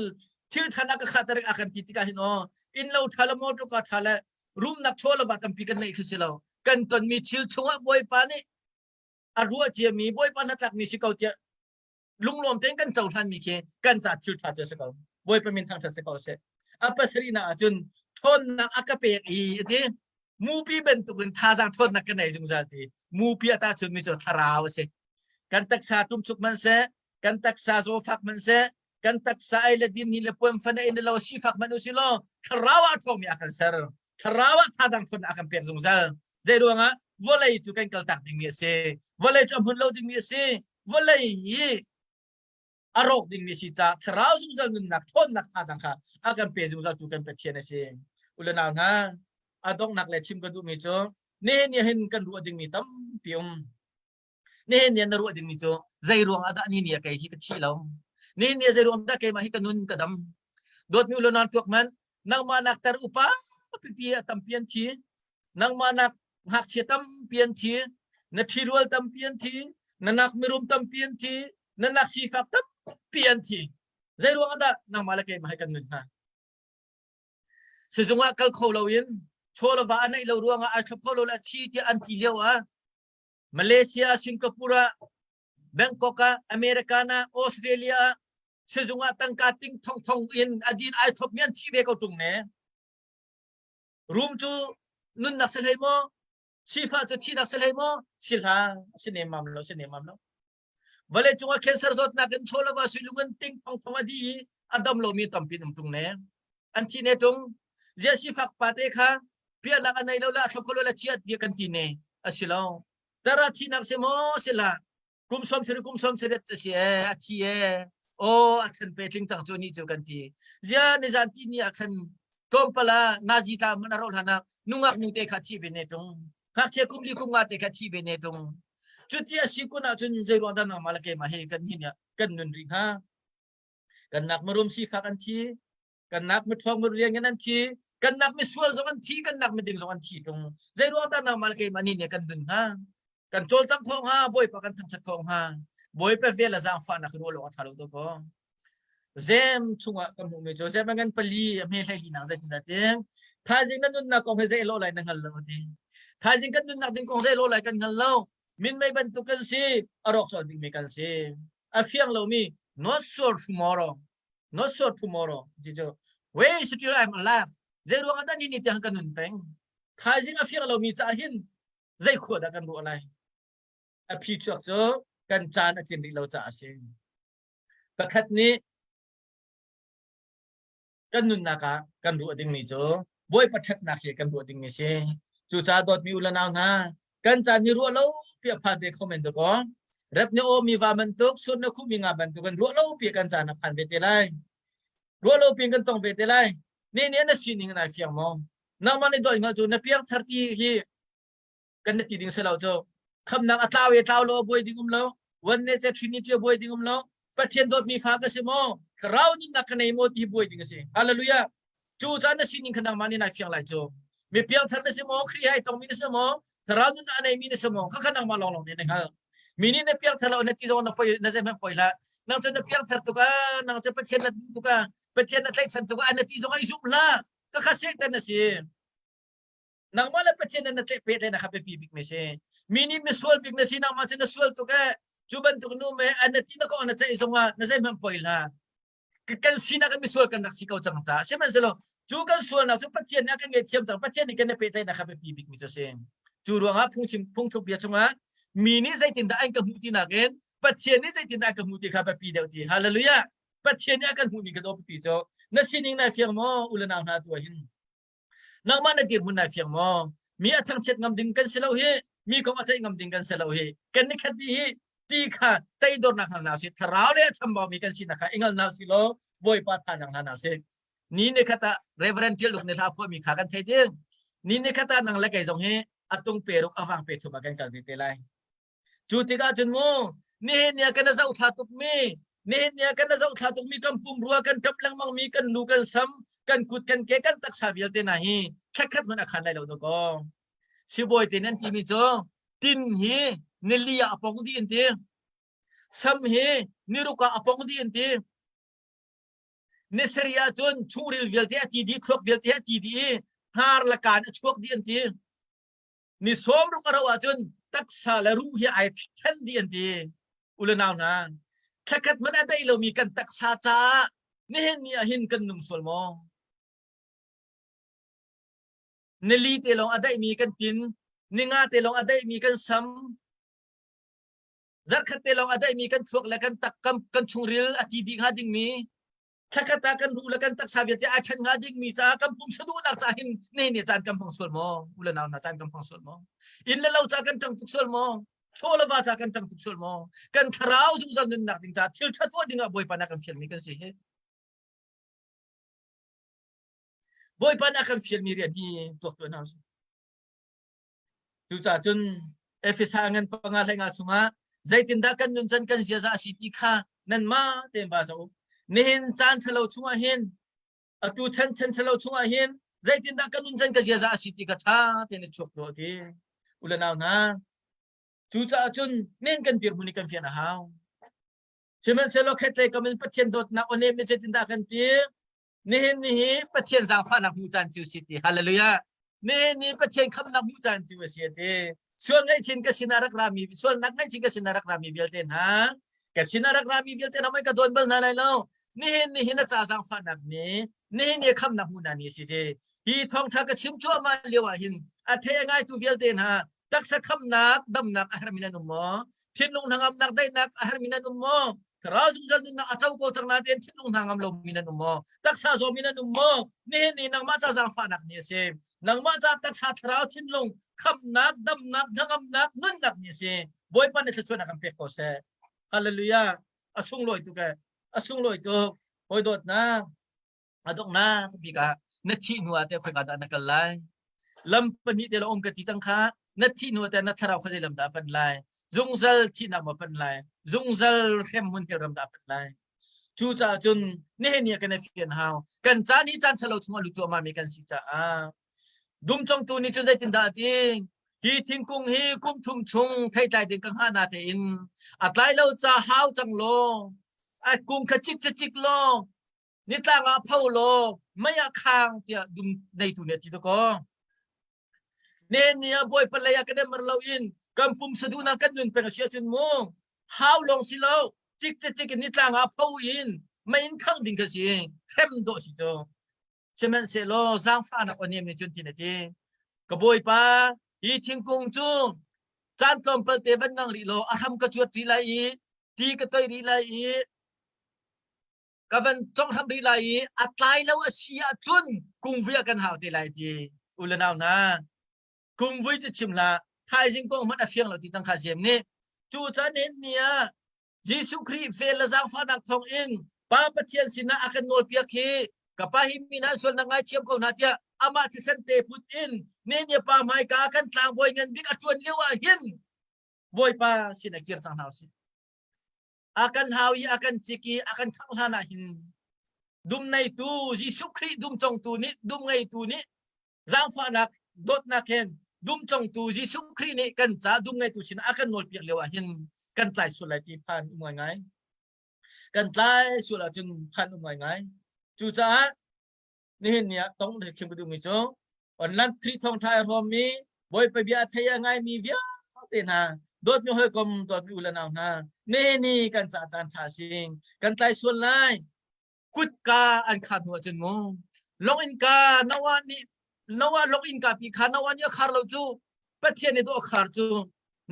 thil ṭhan a ka khahter a kan ti tikah hin aw inn lo ṭha le motor car ṭha le rumnak chaw le va tampi kan neih khi si lo. Kan tonmi thil chungah Bawipa nih a ruah ciami Bawipa hnatlakmi si ko tiah lunglawm tein kan cohlanmi khi kan ca thil ṭha cu a si ko. Bawipa min thangṭhat si ko seh. A pasarihnak ahcun ṭhawnnak a ka pek i a ti. Mupi bantukin thazaang ṭhawnnak ka nei zungzal ti. Mupi a tahchunmi cu thlarau a si. Kan taksa ṭumchuk hmanhseh, kan taksa zawfak hmanhseh, kan taksa ei le din ni le puan fan ei le lo sifak hmanh usih law thlarau ah ṭhawngmi a kan ser. Thlarau ah thadang ṭhawnnak a kan pek zungzal. Zei ruangah vawlei cu kan kaltak dingmi a si. Vawlei cu a hmun lo dingmi a si. Vawlei hi a rawk dingmi a si caah thlarau zungzal nunnak ṭhawnnak thazang kha a kan pe zungzal tu kan Pathian a si. U le nau hna, a donghnak le chim ka duhmi cu nihin ni hin kan ruah dingmi tampi um. Nihin ni na ruah dingmi cu zei ruang ah dah ni ni ah kei hi ka thi lo? Nihin ni ah zei ruang dah keimah hi ka nun ka dam? Dawtmi u le nau tuak hmanh, nangmah nak tar upa pipi a tampi an thi. Nangmah nak ngakchia tampi an thi. Na ṭhirual tampi an thi. Na nak mirum tampi an thi. Na nak sifak tampi an thi. Zei ruang ah dah nangmah le keimah hi kan nun hna? Sizung ah kal kho loin. Chaw le va a neih lo ruangah ai thlop kho lo le a thi tiah an ti lio ah Malaysia, Singapore ah, Bangkok ah, America ah, Australia ah sizung ah tangka ting thong thong in a din ai thlop mi an thi ve ko tung ne. Rum cu nunnak si hlei maw? Sifah cu thihnak si hlei maw? Si hlah, si nemam lo, si nemam lo. Vawlei cungah cancer zawtnak in chaw le va suilung in ting thong thong a dih i a dam lomi tampi an um tung ne. An thi ne tung. Zia sifak pa te kha piahnak a nei lo le a thlop kho lo le thi a kan ti ne. A si lo. Tara thinak si maw si hlah. Kum som sari kum som sariat a si e a thi e. O a chan pe tling cang cu ni cu kan ti. Zia nizan ti ni ah khan tlawmpal ah nazi tla man a ro hlan ah nungak nu te kha thi ve ne tung. Ngakchia kum li kum nga te kha thi ve ne tung. Cuti a si kun ahcun zei ruang dah nangmah le keimah hi kan hin kan nun rih hnga? Kan nak marum sifak an thi, kan nak miṭhawng mirian an thi, kan nak misual zong an thi, kan nak miding zong an thi tung. Zei ruang dah nangmah le keimah nih kan nun hnga? Kan cawlcangh khawh hnga, Bawipa kan thangṭhat khawh hnga. Bawipa vel le zaangfahnak ruah lo a ṭha lo to ko. Zem chungah kan hmuhmi cu zem a ngan pali a hme hlei nak zeitin dah ti thaizing na nunnak kong hi zei lo lai na hngal lo ti thaizing kan nunnak ding kong zei lo lai kan hngal lo minmei bantuk kan si a rawk colh dingmi kan si a fiang lomi not sure tomorrow not sure tomorrow ti cu wait still I'm alive zei ruang ah dah ni ni tiang kan nun peng thaizing a fiang lomi caah hin zei khua dah kan ruah lai a phi chuak cu kan caan a tlin rih lo caah a si Pakhat nih kan nunnak ah kan ruah dingmi cu Bawipa ṭhatnak hi kan ruah dingmi si. Cucaah dawtmi u le nau hna, kan caan hi ruah lo pi a phan ve kho men dakaw. Rep ne aw mi va bantuk, sur na khuh mi nga bantuk in ruah lo pi kan caan a phan ve te lai. Ruah lo pin kan tong ve te lai. Ne nih na sining nai fiang maw? Nangmah nih dawt hngal cu na piang thar ti hi kan na ti ding si lo cu khamnak a tlau e tlau lo buai ding um lo one nature trinity a buai ding um lo pathian dawtmi fa ka si maw thlarau nunnak ka nei maw ti buai ding a si hallelujah cu caan na sining kha nangmah nih nai fiang lai cu mi piangthar na si maw Khrih hai tongmi na si maw thlarau nunnak a neimi na si maw kha kha nangmah lawng lawng nih na hngal mi nih na piangthar lo na ti zong na poi na zeihmanh poi hlah nang cu na piangthar tuk ah nang cu pathian na duh tuk ah pathian na tlaihchan tuk ah na ti zong ai zum hlah ka kha satan na si Nangmah le Pathian na tlaih pehtlaihnak kha biapi bik mi si. Mi nih misual bik na si nangmah cu na sual tuk ee. Cu bantuk nu me an na ti na kong na ceih zongah na zeihmanh poi hlah. Kan sinak kan misual kan rak si ko cang caah sihmanhsehlaw cu kan sualnak cu Pathian nih a kan ngaihthiam cang. Pathian nih kan i pehtlaihnak kha biapi bik mi cu si. Cu ruangah phungchim phungthluk bia chungah mi nih zeitindah an ka hmuh ti nakin Pathian nih zeitindah a ka hmuh ti kha biapi deuh ti. Hallelujah. Pathian nih a kan hmuh ning kan biapi cu. Na sining nai fiang maw u le nau hna tu ah hin? Nangmah na dirhmun nai fiang maw? Mi a thangchiat ngam ding kan si lo hi, mi kong a ceih ngam ding kan si lo hi. Kan ni khat dih hi ti kha teidornak hna hna si thlarau le a chambau mi kan sinak kha ingal hna si law Bawipa thazaang hna hna si. Ni ni khat ah Reverend Tial Luk nih hla phuah mi kha kan thei ding. Ni ni khat ah nang le kei zong hi atung pe ruk awang pe thum ah kan kal ve te lai. Cu tikah cun mu nihin ni ah kan zohthla tukmi nihin ni ah kan zohthla tukmi kan pumrua kan ṭap lengmang mi kan lu kan sam kan kut kan ke kan taksa vialte hna hi thlakhat hmanh a khan lai lo dakaw. Sibawi te nan timi cu tin hi nili ah a pong dih an ti. Sam hi niruk ah a pong dih an ti. Ni sarih ah cun chungril vialte a ti dih thluak vialte a ti dih i hnar le kaan a chuak dih an ti. Ni sawmruk a rauh ahcun taksa le ruh hi ai ṭhen dih an ti. U le nau hna, thlakhat hmanh a daih lomi kan taksa caah nihin ni ah hin kan nung sual maw? Nili te lawng a daihmi kan tin, ninga te lawng a daihmi kan sam, zarkhat te lawng a daihmi kan thluak le kan tak kan, kan chungril a ti dih hnga dingmi thlakhat ah kan ruh le kan taksa vialte aa ṭhen hnga dingmi caah kan pumsa duhnak caah hin nihin ni caan kan hmang sual maw? U le nau hna caan kan hmang sual maw? Inn le lo caah kan ṭang tuk sual maw? Chaw le va caah kan ṭang tuk sual maw? Kan thlarau zungzal nunnak ding caah thil ṭha tuah dingah Bawipa nih a kan fialmi kan si hi. Bawipa nih a kan fialmi rian hi tuak tuah hna usih. Cucaah cun Efesa ngan panga hlei nga chungah zeitindah kan nuncan kan ziaza a si ti kha nanmah tein va zoh u. Nihin caan ṭhalo chungah hin atu chan chan ṭhalo chungah hin zeitindah kan nuncan ka ziaza a si ti kha ṭha tein i chuak tuah ti. U le nau hna, cucaah cun nihin kan dirhmun hi kan fian a hau. Sihmanhsehlaw khatlei kam in Pathian dawtnak aw nem nih zeitindah kan ti? Nihin ni hi Pathian zaangfahnak hmuh caan cu si ti. Hallelujah. Nihin ni Pathian khamnak hmuh caan cu a si a ti. Sual ngaihchin ka sinah rak rami sualnak ngaihchin ka sinah rak rami vialte hna ka sinah rak rami vialte hna ka dawn bal hna lai lo. Nihin ni hin a ca zaangfahnak ni nihin ni khamnak hmuh na ni si ti. Hi thawngtha ka chim cuahmah lio ah hin a thei a ngaitu vialte hna taksa khamnak damnak a hermi nan um maw thinlung hnangamnak daihnak a hermi nan um maw thlarau zungzal nunnak a co ko cang nain thinlung hnangam lomi nan um maw taksa zawmi nan um maw nihin ni nangmah ca zaangfahnak ni a si nangmah ca taksa thlarau thinlung khamnak damnak hnangamnak nunnak ni a si bawipa nih thluachuahnak kan pek ko seh hallelujah a sunglawi tuk e a sunglawi tuk hawi dawtnak A donghnak bik ah na thih hnu ah teh khoika dah na kal lai? Lam pahnih te la um ka ti cang kha. Na thih hnu ah teh na thlarau kha zei lam dah a panh lai? Zungzal thihnak maw panh lai? Zungzal hrem hmun hell ram dah a panh lai? Cucaah cun nihin ni ah kan i fian hau. Kan caan hi caan ṭhalo chungah lut cuahmah mi kan si caah dum congtu nih cun zeitindah a ti? Hi thingkung hi kum thum chung theitlai ding ka hngah na tein a tlai lo ca hau cang law a kung kha cik cik law nitlang ah pho law mei ah khang tiah dum neitu nih a ti dakaw. Ne ni ah bawipa lei ah kan i mer lo in kan pumsa duhnak kan nun peng a si ahcun mu hau lawng si lo cik cik in nitlang ah pho in mei in khang ding kha si hrem dawh si cu. Sihmanhsehlaw zaangfahnak aw niam nih cun tin a ti. Ka bawipa hi thingkung cu caan tlawmpal te van ngang rih law a hram ka cuat rih lai i ti ka toih rih lai i ka van conghram rih lai i a tlai lo a si ahcun kungvui ah kan hau te lai ti u le nau hna kungvui cu chim hlah thaizing kong hmanh a fiang lo ti cang kha Jeim nih cu caan hin ni ah Jesuh Khrih fel le zaangfahnak thawng in Pa Pathian sinah a kan nawlpiak hi ka pa hi mi nan sualnak ngaithiam ko hna tiah amah thisen te put in ne ne pa hmaika kan tlangbawi ngan bik a ṭuan lio ah hin Bawipa sin a kir cang hna usih. A kan hau i a kan cik i a kan khangh hlan ah hin dum neitu Jesuh Khrih dum congtu nih dum ngeitu nih zaangfahnak dawtnak hin dum congtu Jesuh Khrih nih kan ca dum ngeitu sin a kan nawlpiak lio ah hin kan tlai sual lai ti phan um ngaingai. Kan tlai sual ahcun phan um ngaingai. Cucaah nihin ni ah tong le chim ka duhmi cu online Khrih thawngṭha ai hrawmmi Bawipa bia a thei a ngaimi vialte hna dawtmi hawikom dawtmi u le nau hna nihin ni kan ca caan ṭha si kan tlai sual lai kutka an khar hnu ahcun mu long innka Noah nih Noah long innka pi kha Noah nih a khar lo cu Pathian nih dawh a khar cu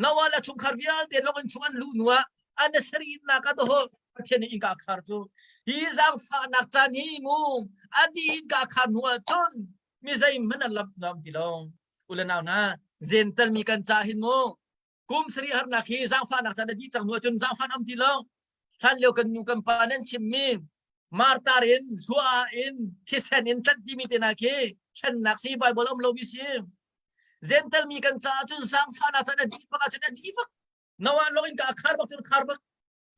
Noah le chungkhar vialte long in chung an luh hnu ah an sarihnak ah dawh Pathian nih innka a khar cu hi zaangfahnak caan hi mu a di innka a khar hnu ah cun mi zeihmanh an lam nuam ti lo u le nau hna zental mi kan ca hin mu kum sarih harnak hi zaangfahnak caan a dih cang hnu ahcun zaangfah am ti lo hlan lio kan nu kan pa nan chimmi martar in zua in thisen in tlanh timi te hna khi thlennak si Bible um lomi si Gentle mi kan caah cun zaangfahnak caan a dih bak ahcun a dih bak. Noah lawng in ka a khar bak cun khar bak.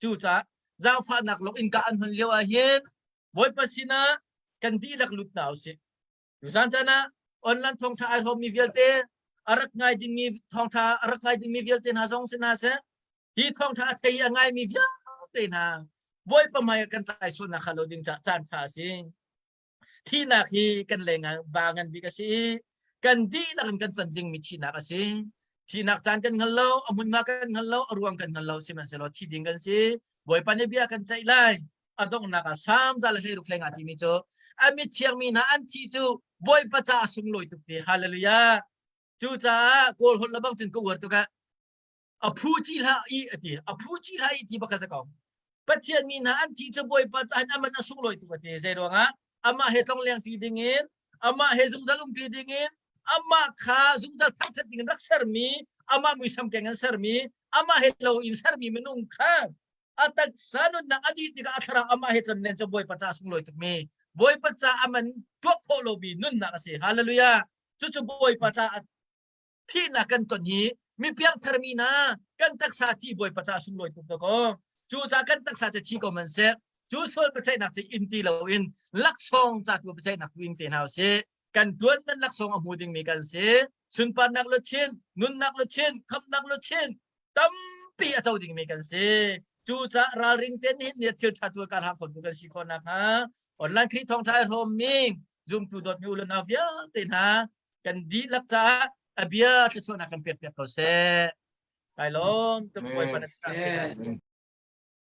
Cu caah zaangfahnak lawng in ka an hon lio ah hin Bawipa sinah kan dihlak lut hna usih. Tuzan caan ah online thawngtha ai hrawmmi vialte a rak ngai dingmi thawngtha a rak ngai dingmi vialte hna zong si hna seh hi thawngtha a thei a ngaimi vialte hna Bawipa hmai kan tlai sualnak kha lo ding caan tha a si. Thihnak hi kan leng ah va ngan bik a si i kan dihlak in kan ton dingmi thihnak a si. Thihnak caan kan hngal lo, a hmunhma kan hngal lo, a ruang kan hngal lo, sihmanhsehlaw thi ding kan si. Bawipa nih bia kan ceih lai. A donghnak ah Salm za le 16 hlei nga timi cu a mithiang mi hna an thi cu Bawipa ca a sunglawi tuk ti. Hallelujah. Cucaah Kawl holh le bang cun ka uar tuk ah a phu ci hlah i a ti a phu ci hlah i ti bak a ko pathian mi hna an thi cu bawipa caah aman a sunglawi tuk a ti zei ruangah amah he tlongleng ti dingin amah he zungzal um ti dingin amah kha zungzal thangthat dingin rak sermi amah muisam keng an sermi amah he lo in sermi minung kha a taksa nunnak a dih tikah a thlarau amah he tlon len cu bawipa ca sunglawi tukmi bawipa ca aman tuak khawh lomi nunnak a si hallelujah cucu bawipa ca thihnak kan ton hi mi piangthar mi hna kan taksa thi bawipa ca sunglawi tuk dakaw cu ca kan taksa cu thi ko man seh cu sual biaceihnak cu in ti loin laksawng ca tu biaceihnak tu in te hna usih kan tuan man laksawng a hmu dingmi kan si sunparnak luchin nunnak luchin khamnak luchin tampi a co dingmi kan si cu ca ralring te nih ni thil tha tu kan hak khon tu kan si khawh nak hnga online Khrih thawngtha ai hrawm mi zumtu dawtmi u le nau vialte hna. Kan dihlak caah a bia thluachuahnak kan pek piak ko seh. Kai lawm tuk Bawipa na Amen.